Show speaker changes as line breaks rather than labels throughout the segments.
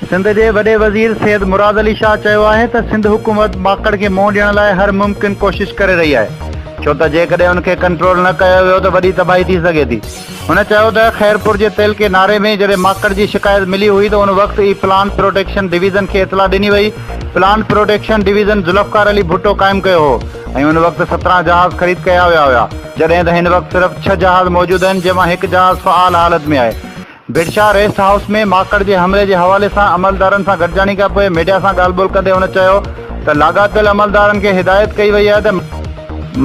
سنڌ جي وڏي وزير سيد مراد علي شاهه چيو آهي ته سنڌ حڪومت ماڪڙ کي منهن ڏيڻ لاء هر ممڪن ڪوشش ڪري رهي آهي ڇو ته جيڪڏهن ان کي ڪنٽرول نه ڪيو ويو ته وڏي تباهي ٿي سگهي ٿي. هن چيو ته خيرپور جي تعلقي ناري ۾ جڏهن ماڪڙ جي شڪايت ملي هئي ته ان وقت ئي پلانٽ پروٽيڪشن ڊويزن کي اطلاع ڏني وئي، plant protection division Zulfiqar Ali Bhutto قائم ڪيو هو ۽ ان وقت 17 جهاز خريد ڪيا ويا هيا جڏهن ته هن وقت صرف ڇهه جهاز موجود آهن جنهن مان هڪ جهاز فعال حالت ۾ آهي. ڀٽشاهه ريسٽ هائوس ۾ ماڪڙ جي حملي جي حوالي سان عملدارن سان گڏجاڻي کانپوء ميڊيا سان ڳالهه ٻولهه ڪندي هن چيو ته لاڳاپيل عملدارن کي هدايت ڪئي وئي آهي ته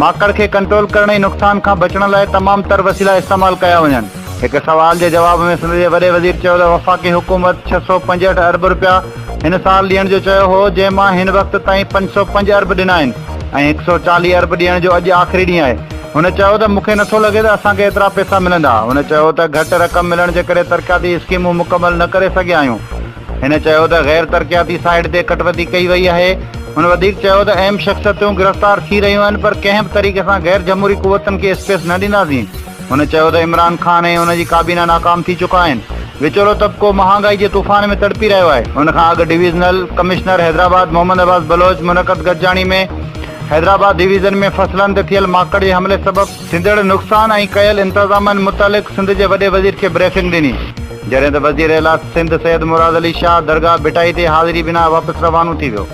ماڪڙ کي ڪنٽرول ڪرڻ ۽ نقصان کان بچڻ لاء تمام تر وسيلا استعمال ڪيا وڃن. هڪ سوال جي جواب ۾ سنڌ جي وڏي وزير چيو ته وفاقي حڪومت 665 ارب رپيا هن سال ڏيڻ جو چيو هو جنهن مان هن وقت تائين 505 ارب ڏنا آهن ۽ 140 ارب ڏيڻ جو اڄ آخري ڏينهن آهي. هن چيو ته مون کي نٿو لڳي ته اسان کي ايترا پئسا ملندا. هن چيو ته گهٽ رقم ملڻ جي ڪري ترقياتي اسڪيمون مڪمل نه ڪري سگهيا آهيون. هن چيو ته غير ترقياتي سائيٽ تي ڪٽوتي ڪئي وئي آهي. هن وڌيڪ چيو ته اهم شخصيتون گرفتار ٿي رهيون آهن پر ڪنهن به طريقي سان غير جمهوري قوتن کي اسپيس نه ڏينداسين. هن چيو ته عمران خان ۽ ان جي ڪابينا ناڪام ٿي چڪا آهن. وچولو طبقو مهانگائي جي طوفان ۾ تڙپي رهيو آهي. ان کان اڳ ڊويزنل ڪمشنر حيدرآباد محمد عباس بلوچ منعقد گڏجاڻي ۾ حيدرآباد ڊويزن ۾ فصلن تي ٿيل ماڪڙ جي حملي سبب ٿيندڙ نقصان ۽ ڪيل انتظامن متعلق سنڌ جي وڏي وزير کي بريفنگ ڏني، جڏهن ته وزيراعليٰ سنڌ سيد مراد علي شاهه درگاهه ڀٽائي تي حاضري بنا واپس روانو ٿي ويو.